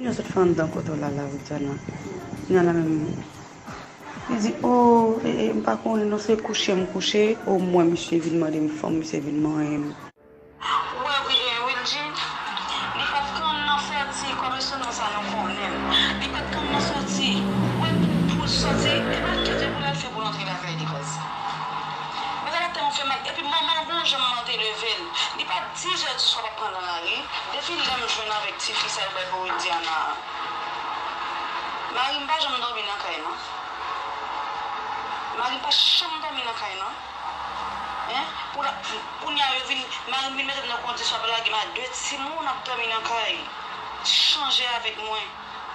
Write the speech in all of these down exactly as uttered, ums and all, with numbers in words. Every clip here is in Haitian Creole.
Sa sot fè anndan kote w la la, Widiana. Nana menm. Li di, o, e, e, m pa konnen non, se kouche m kouche, o mwen misye vin mande m fanm, misye vin manyen m. Ou wè, wi, e, Wilgy, li pa t konn nan sòti, kòm se non sa nou konnen l. Li pa t konn nan sòti. Ou wè, pou, pou l sòti, e pa kèt pou l al fè pou l antre lakay li, baz. Bagay la tèlman fè mal. Epi manman l gon jan manman te leve l. Li pa dizè di swa p ap pran nan lari. Depi lè m jwenn avèk tifi sa yo bay pou Widiana a, mari m pa janm dòmi nan kay non. Mari m pa janm dòmi nan kay non. Hein? Pou la, kounye a yo vin, mari m vin mete m nan kondisyon ap lage m a de timoun ap dòmi nan kay. Chanje avèk mwen.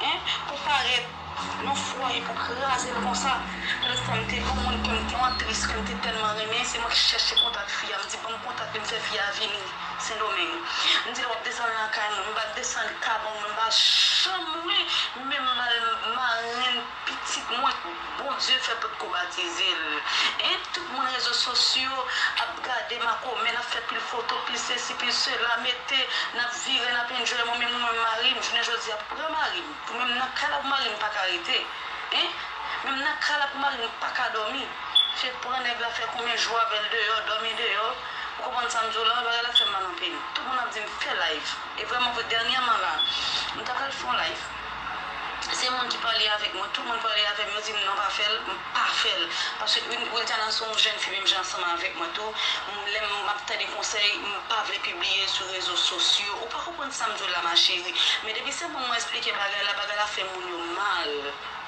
Hein? Pou parèt nan fwaye pou kraze l konsa. Pandan se tan m te gon moun ke m te, yon aktris ke m te tèlman renmen, se mwen ki chèche kontak fi a. M di, ban m kontak li, m fè fi a vini Sendomeng. M di l, w ap desann lakay mwen. M pa desann kabann mwen, m pa janm, wi, menm mal marenn pitit mwen, Bondye fè potko batize l. Hein? Tout moun rezo sosyo ap gade makomè, n ap fè pil foto, pil sesi, pil sela, mete, n ap vire, n ap enjoy. Mwen menm, mwen menm mari m, jounen jodi a, pran mari m. Pou menm nan kay la pou mari m pa ka rete. Hein? Menm nan kay la pou mari m pa ka dòmi. Se pran nèg la, fè konbyen jou avè l deyò, dòmi deyò. Ou konprann sa m di w la? Bagay la fè m mal anpil. Tout moun ap di m fè live. E vrèman vre, dènyèman la, m ta pral fè yon live. Se moun ki pale avèk mwen, tout moun pale avè m, yo di m non, pa fè l, m pa fè l. Paske Wil-, Wildiana se yon jèn fi menm jan ansanm avèk mwen tou. M, lè m ap tande konsèy, m pa vle pibliye sou rezo sosyo. Ou pa konprann sa m di w la, ma chérie. Men depi se moun mwen eksplike bagay la, bagay la fè moun yo mal.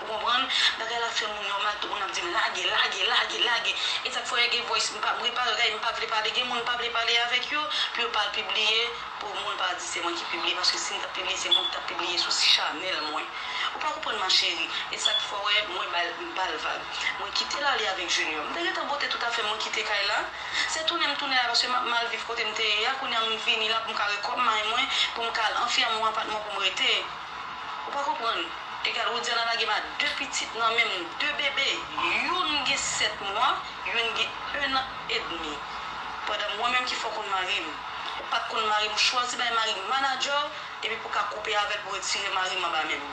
Ou konprann? Bagay la fè moun yo mal, tout moun ap di m lage, lage, lage, lage. E sa k fè w gen voice, m pa, m repare, gade, m pa vle pale, gen moun m pa vle pale avèk yo, pou yo pa al pibliye, pou moun pa di se mwen ki pibliye, paske si m t ap pibliye, se moun ki t ap pibliye sou chanèl mwen. Ou pa konprann, ma chérie. E sa k fè w wè mwen ba l, m ba l vag. Mwen kite l ale avèk Junior. M te gentan bote tout afè m, mwen kite kay la. Se tounen m tounen la, paske m ap mal viv kote m te ye a. Kounye a m vini la pou m ka rekòb may mwen, pou m ka al anfèmen yon apatman pou m rete. Ou pa konprann? Egal, Wildiana lage m a de pitit nan men m, de bebe. Youn gen sèt mwa, youn gen en an edmi. Pandan mwen menm ki fè w konn mari m. Ou pa t konn mari m, ou chwazi bay mari m manadjè w, epi pou w ka koupe avè l, pou w retire mari m anba men m.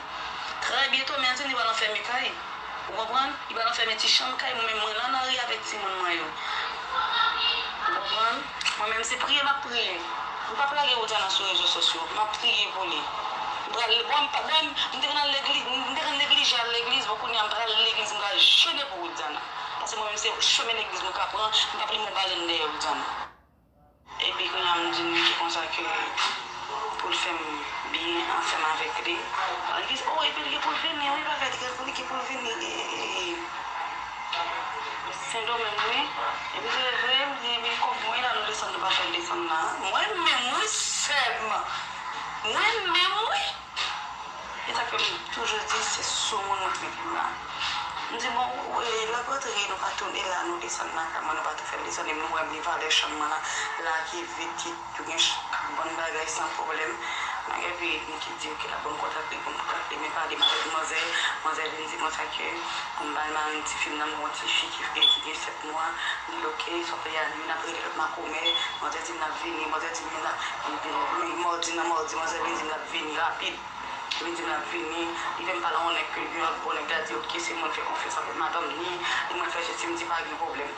Trè byento, men di m li pral anfèmen kay. Ou konprann? Li pral anfèmen ti chanm kay mwen, men mwen nan lari avèk timoun mwen yo. Ou konprann? Mwen menm se priye m ap priye. M p ap lage Wildiana sou rezo sosyo. M ap priye pou li. M pral, bon, m pa, bon, m te nan legliz, m te nan neglije al legliz, bon, kounye a m pral legliz, m pral jene pou Wildiana. Paske mwen menm se chemen legliz mwen ka pran, m p ap limen yon balèn dèyè Wildiana. Epi kounye a m di Nicky konsa ke pou l fè m byen ansanm avèk li. Li di, o, epi l gen pou l vini, wi, bagay li gen pou, li gen pou l vini, e, e, e, Sendomeng, wi. Epi se vre, m di, epi kòb mwen la, nou desann, nou pa fè l desann la. Mwen menm, wi, sè m. Mwen menm, wi. E sa k fè m toujou di se sou moun mwen t met m la. M di, bon, e, lè k rantre, nou pa tounen la, nou desann lakay mwen, nou pa tou fè l desann, e m wè m li valè chanm mwen la, lage vit, ki tou gen ch-, bann bagay san pwoblèm. Malgre m ki di, oke, la, bon, m kontakte, bon, m kontakte, men pale m avèk manzè, manzè vin di konsa ke pou m ba l mari m tifi m nan, m gon tifi ki, ki gen sèt mwa, m di, oke, sa w fè a, youn ap rele lòt makomè, manzè di m l ap vini, manzè di m l ap, mòdi nan mòdi, manzè vin di m l ap vini rapid. Li di m l ap vini, li fè m pale a yon nèg ke yon lòt bò, nèg la di, oke, se mwen fè konfyans avèk madanm ni, li mwen fè sesi, m di pa gen pwoblèm.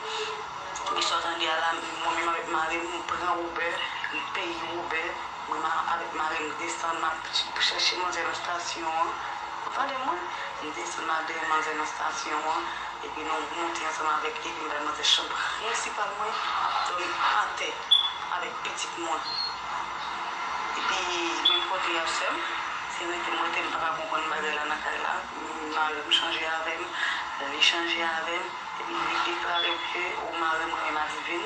Epi sa w tande a la, mwen menm avèk mari m, m pran Uber, m peye Uber, mwen ma-, avèk mari m desann, m ap chèche manzè nan estasyon an. Ou tande mwen? M desann, m al dèyè manzè nan estasyon an. Epi nou monte ansanm avèk li, epi m bay manzè chanm prensipal mwen, ap dòmi atè avèk pitit mwen. Epi menm kote a sè m, se rete m rete, m pa ka konprann bagay la nan kay la. Mari m chanje avè m, li chanje avè m, epi li deklare ke, o, mari m renmen adivin,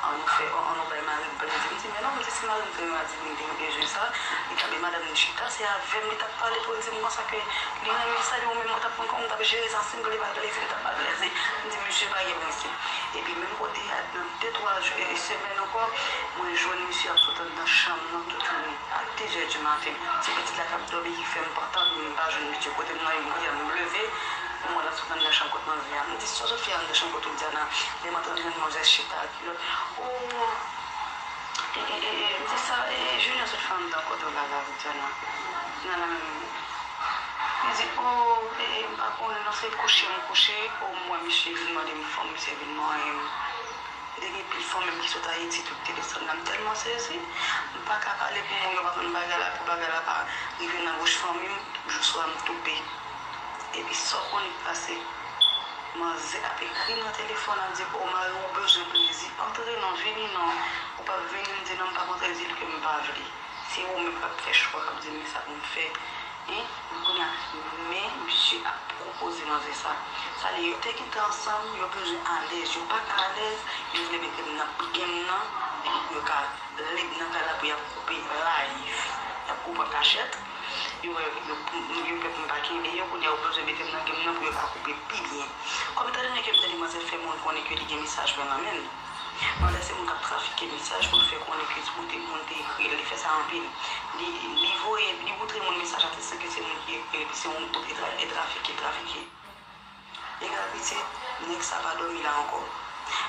an nou fè, an nou bay mari m plezi. M di, men non, m di, si mari m te renmen adivin, li te bezwen sa, li ta bay madanm li chita, se avè m li t ap pale pou l di m konsa ke li renmen sa, li, ou menm ou t ap konn kòman w t ap jere sa, si m vle ba l plezi, li t ap ba l plezi. M di, mesye pa gen prensip. Epi menm kote a, nan de, twa jou, e, semèn ankò, mwen jwenn misye ap sot anndan chanm nan, toutouni a de zè di maten. Se pitit la k ap dòmi ki fè m pa tande, m pa jwenn misye kote m nan, m leve, m wè l ap sot anndan chanm kot manzè a. M di, sa w sot fè anndan chanm kot Widiana? Lè m antre, m jwenn manzè chita ak kilòt. O, e, e, e, e, m di sa, e, e, Junior sot fè anndan kote w la la, Widiana? Nan la menm. Oh, eh, m pa konnen non, se kouche m kouche. Oh, m wè misye vin mande m fanm, misye vin manyen m. Li te gen pil fanm menm ki sot Ayiti, tout te desann la. M tèlman sezi, m pa ka pale pou moun yo pa konn bagay la, pou bagay la pa rive nan bouch fanmi m, jou swa m toupe. Epi sa w konnen k pase? Manzè ap ekri m nan telefòn, ap di, "O, mari w bezwen plezi. Antre non, vini non." Ou p ap vini, m di, "Non, m p ap antre," di l ke m pa vle. Se ou menm k ap fè chwa, k ap di m men sa pou m fè. Hein? Kounye a, men misye ap pwopoze manzè sa. Sa vle yo te kite ansanm, yo bezwen alèz, yo pa ka alèz, yo vle mete m nan pgen m nan, epi pou yo ka lib nan kay la pou y ap koupe live, y ap koupe an kachèt. Yo wè, yo, yo pè pou m pa kenbe yo, kounye a yo bezwen mete m nan gèm nan pou yo ka koupe pi byen. Kòm etan done ke m tande manzè fè moun konnen ke li gen mesaj mwen nan men l. Manzè se moun k ap trafike mesaj pou l fè konnen ke moun te, moun te ekri l, li fè sa anpil. Li, li voye, li moutre moun mesaj la, te san ke se moun ki ekri l, epi se yon moun e tra-, e trafike, trafike. Egal pitit, nèg sa pa dòmi la ankò.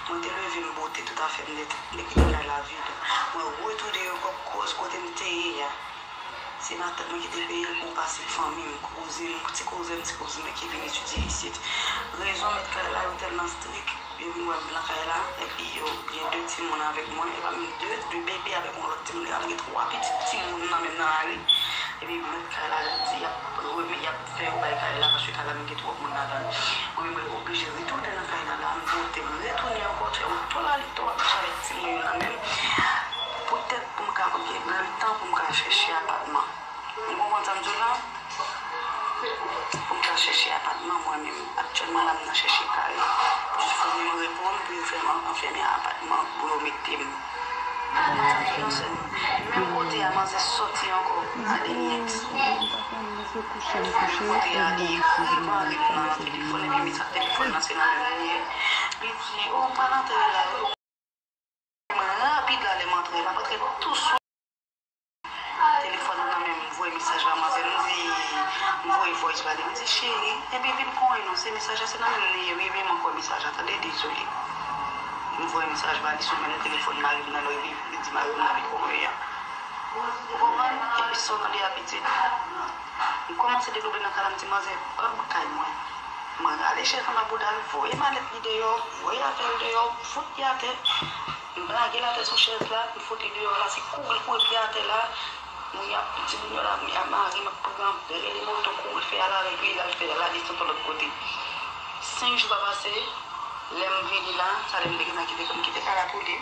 Mwen te leve, m bote tout afè m nèt, m te kite kay la vid. Mwen retounen ankò koz kote m te ye a. Se matant mwen ki te peye l pou pase fanmi m, kouzen m, ti kouzen m, ti kouzen mwen ki vin etidye isit. Rezon mèt kay la yo tèlman strik, yo vin wè m nan kay la, epi yo gen de timoun avèk mwen, e pa menm de, de bebe avèk yon lòt timoun, e pa m gen twa pitit timoun nan menm nan lari. Epi mèt kay la di y ap renmen, y ap fè yo bay kay la, paske kay la menm gen twòp moun ladan l. Mwen menm mwen oblije retounen nan kay la, la m bote, m retounen ankò, fè yon to lalit, to ap avèk timoun yo nan men m. Poutèt pou m ka gen letan pou m ka chèche apatman. Ou konprann sa m di w la? Pou m ka chèche apatman mwen menm. Aktyèlman la, m nan chèche kay. Jis fò moun reponn pou yo fè m anfèmen apatman pou yo mete m. Ou konprann sa m di w la, sè m? Menm kote a, manzè sòti ankò. Gade nèt. Menm kote a, li ekri mari m nan telefòn, epi m sa telefòn nan, se nan menm li ye. Li di, "O, m pral antre la wi." Mwen rapid la, lè m antre, m ap antre tou swit. Telefòn nan men m, m voye mesaj ba manzè, m di, m voye voice ba li, m di, "Cheri, ebyen vin konyen non, se mesaj la, se nan men m li ye wi, ebyen m ankò mesaj la, tande, dezole." M voye mesaj ba li sou menm telefòn mari m nan, li di mari m nan vin konyen an. Ou konprann? Epi sa w tande a pitit. M kòmanse dedoble nan kay la, m di, "Manzè, ban m kay mwen." Mwen rale chèz anba bouda l, voye malèt li deyò, voye afè l deyò, m fout li atè. M lage l atè sou chèz la, m fout li deyò la, se kouri l kouri pye atè la. Moun y ap, timoun yo la, mari m ap pran, rele moto, kouri l fè al avèk li, l al fè, l al desann yon lòt kote. Senk jou pa pase, lè m vini la, sa lè m te gentan kite, m kite kay la pou li.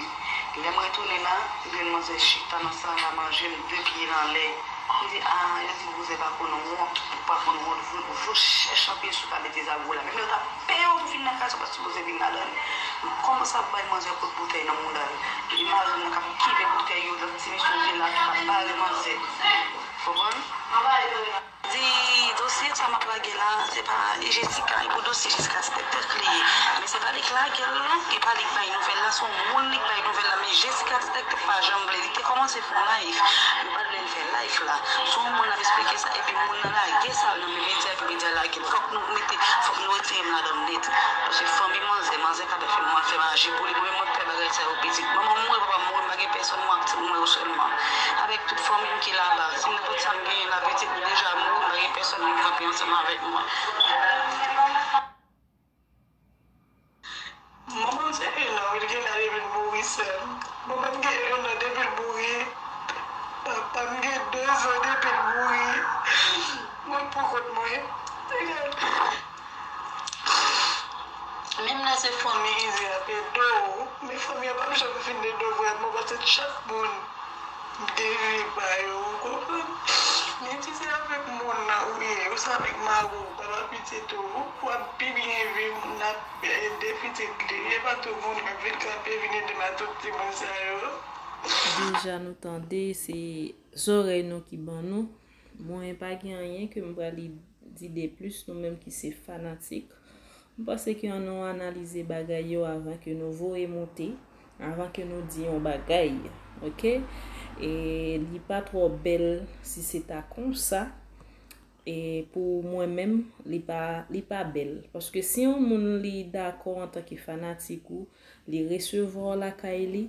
Lè m retounen la, m jwenn manzè chita nan sal la manje, l de pye l anlè. M di, "A, yo di vouzè pa konn wont, ou pa konn wont, vou, vou chèch anpil sou ka mete zagou la. Menm lè yo ta peye w pou vin nan kay sa, ou pa sipoze vin ladan l." M kòmanse ap bay manzè kout boutèy nan mouda l. Epi mari m nan k ap kenbe boutèy yo, lòt ti mesye vin la tou k ap bare manzè. Konprann? Di dosye sa m ap lage la, se pa Jessica, e pou dosye Jessica se tèt tèt li ye. Men se pa li k lage l non, e pa li k bay nouvèl la, se yon moun li k bay nouvèl la, men Jessica se tèt tèt pa janm vle. Li te kòmanse fè yon live, yo pa t vle l fè live la. Se yon moun ap esplike sa, epi moun nan lage sa nan men medya, epi medya lage l. Fòk nou mete, fòk nou retire m ladan l nèt. Paske fanmi manzè, manzè ka fè m, fè m aji pou li, mwen menm mwen pè bagay sa yo pitit. Manman m mouri, papa m mouri, m pa gen pèsòn, mwen ak timoun mwen yo sèlman. Avèk tout fanmi m ki laba. Si nenpòt sa m genyen la, pitit m deja mouri, m pa gen pèsòn ki kanpe ansanm avèk mwen. Manman m se en an wi l gen la depi l mouri sè m. Manman m gen en an depi l mouri. Papa m gen de zan depi l mouri. Mwen pou kont mwen. Menm lè se fanmi ki di ap ede w, men fanmi an p ap janm fin ede w vrèman, paske chak moun gen vi pa yo, ou konprann? Men si se avèk moun nan ou ye, ou se avèk mari w, papa pitit ou, w ap pi byen viv, moun nan ap ede pitit li. E pa tout moun k ap vin kanpe, vin ede m ak tout timoun sa yo. Deja nou tande, se zòrèy nou ki ban nou. Mwen pa gen anyen ke m pral di de plis, nou menm ki se fanatik. M panse ke an nou analize bagay yo avan ke nou voye moute, avan ke nou di yon bagay, oke? E li pa twò bèl si se ta konsa. E pou mwen menm, li pa, li pa bèl. Paske si yon moun li dakò antanke fanatik ou, li resevwa w lakay li,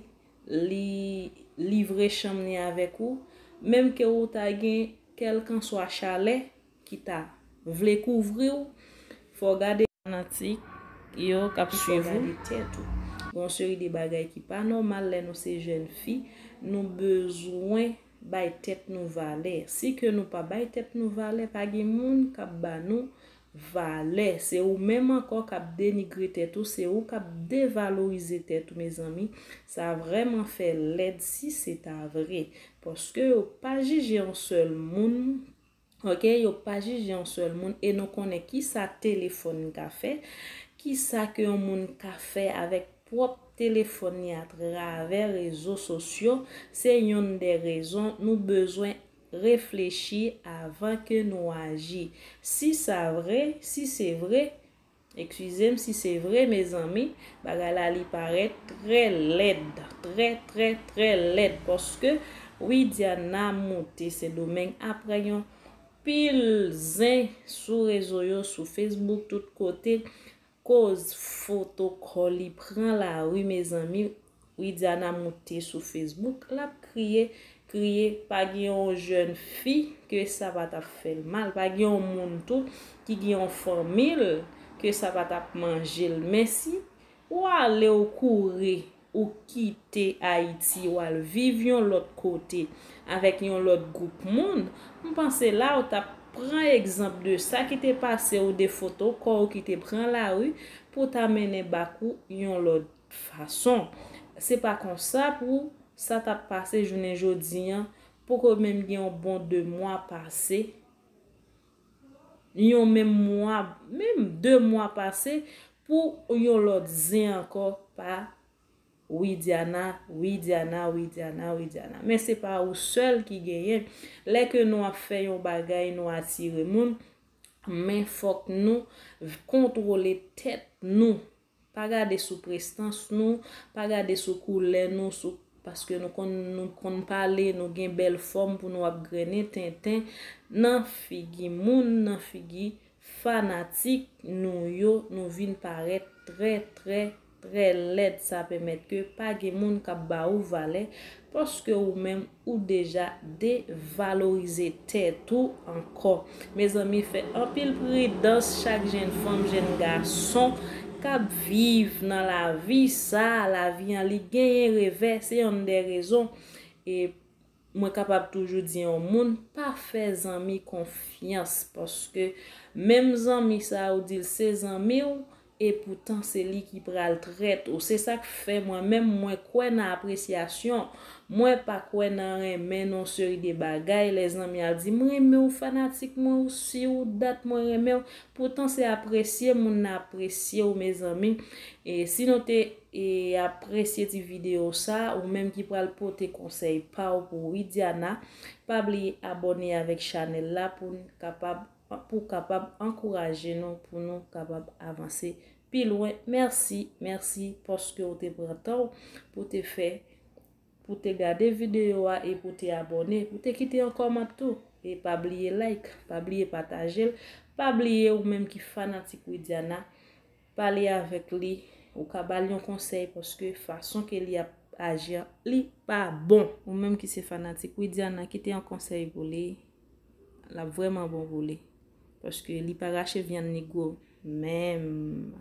li livre chanm li avèk ou, menm ke ou ta gen kèlkanswa chalè ki ta vle kouvri w, fò w gade fanatik yo k ap swiv ou. Gade tèt ou. Gen yon seri de bagay ki pa nòmal lè nou se jèn fi. Nou bezwen bay tèt nou valè. Si ke nou pa bay tèt nou valè, pa gen moun k ap ba nou valè. Se ou menm ankò k ap denigre tèt ou, se ou k ap devalorize tèt ou, mezanmi. Sa vrèman fè lèd si se ta vre. Paske yo pa jije yon sèl moun, ok? Yo pa jije yon sèl moun e nou konnen kisa telefòn ka fè, kisa ke yon moun ka fè avèk pwòp telefòn li atravè rezo sosyo, se yonn dè rezon nou bezwen reflechi avan ke nou aji. Si sa vre, si se vre, eskize m, si se vre, mezanmi, bagay la li parèt trè lèd, trè, trè, trè lèd, paske Widiana moute Sendomeng apre yon pil zen sou rezo yo, sou Facebook, tout kote, koz foto kò li pran lari, mezanmi. Widiana moute sou Facebook, l ap kriye, kriye, pa gen yon jèn fi ke sa pa t ap fè l mal, pa gen yon moun tou ki gen yon fanmi l ke sa pa t ap manje l. Men si ou ale, ou kouri, ou kite Ayiti, ou al viv yon lòt kote avèk yon lòt gwoup moun, m panse la ou t ap pran egzanp de sa ki te pase w, de foto kò w ki te pran lari pou ta mennen bak ou yon lòt fason. Se pa konsa pou sa t ap pase jounen jodi an, poko menm gen yon bon de mwa pase, yon menm mwa, menm de mwa pase, pou yon lòt zen ankò pa Widiana, Widiana, Widiana, Widiana. Men se pa ou sèl ki genyen. Lè ke nou ap fè yon bagay, nou atire moun, men fòk nou kontwole tèt nou. Pa gade sou prestans nou, pa gade sou koulè nou, sou, paske nou konn, nou konn pale, nou gen bèl fòm pou nou ap grennen tenten nan figi moun, nan figi fanatik nou yo, nou vin parèt trè, trè, trè lèd. Sa pèmèt ke pa gen moun k ap ba ou valè, paske ou menm ou deja devalorize tèt ou ankò. Mezanmi, fè anpil pridans, chak jèn fanm, jèn gason k ap viv nan lavi sa, lavi an li genyen revè, se yonn dè rezon. E mwen kapab toujou di yon moun, pa fè zanmi konfyans, paske menm zanmi sa ou di l se zanmi w, e poutan se li ki pral trèt ou. Se sa k fè mwen menm mwen kwè nan apresyasyon. Mwen pa kwè nan renmen nan yon seri de bagay. Lè zanmi ap di, "M renmen w, fanatik mwen, ou si, ou dat, mwen renmen w." Poutan se apresye moun nan apresye w, mezanmi. E si nou te, e, apresye ti videyo sa, ou menm ki pral pote konsèy pa w pou Widiana, pa bliye abòne avèk chanèl la pou n kapab pou kapab ankouraje nou, pou nou kapab avanse pi lwen. Mèsi, mèsi paske w te pran tan w pou te fè, pou te gade videyo a e pou te abòne, pou te kite yon kòmant tou. E pa bliye like, pa bliye pataje l, pa bliye ou menm ki fanatik Widiana, pale avèk li, ou ka ba l yon konsèy paske fason ke li ap aji an, li pa bon. Ou menm ki se fanatik Widiana, kite yon konsèy pou li, l ap vrèman bon pou li. Paske li pa rache vyann negro menm.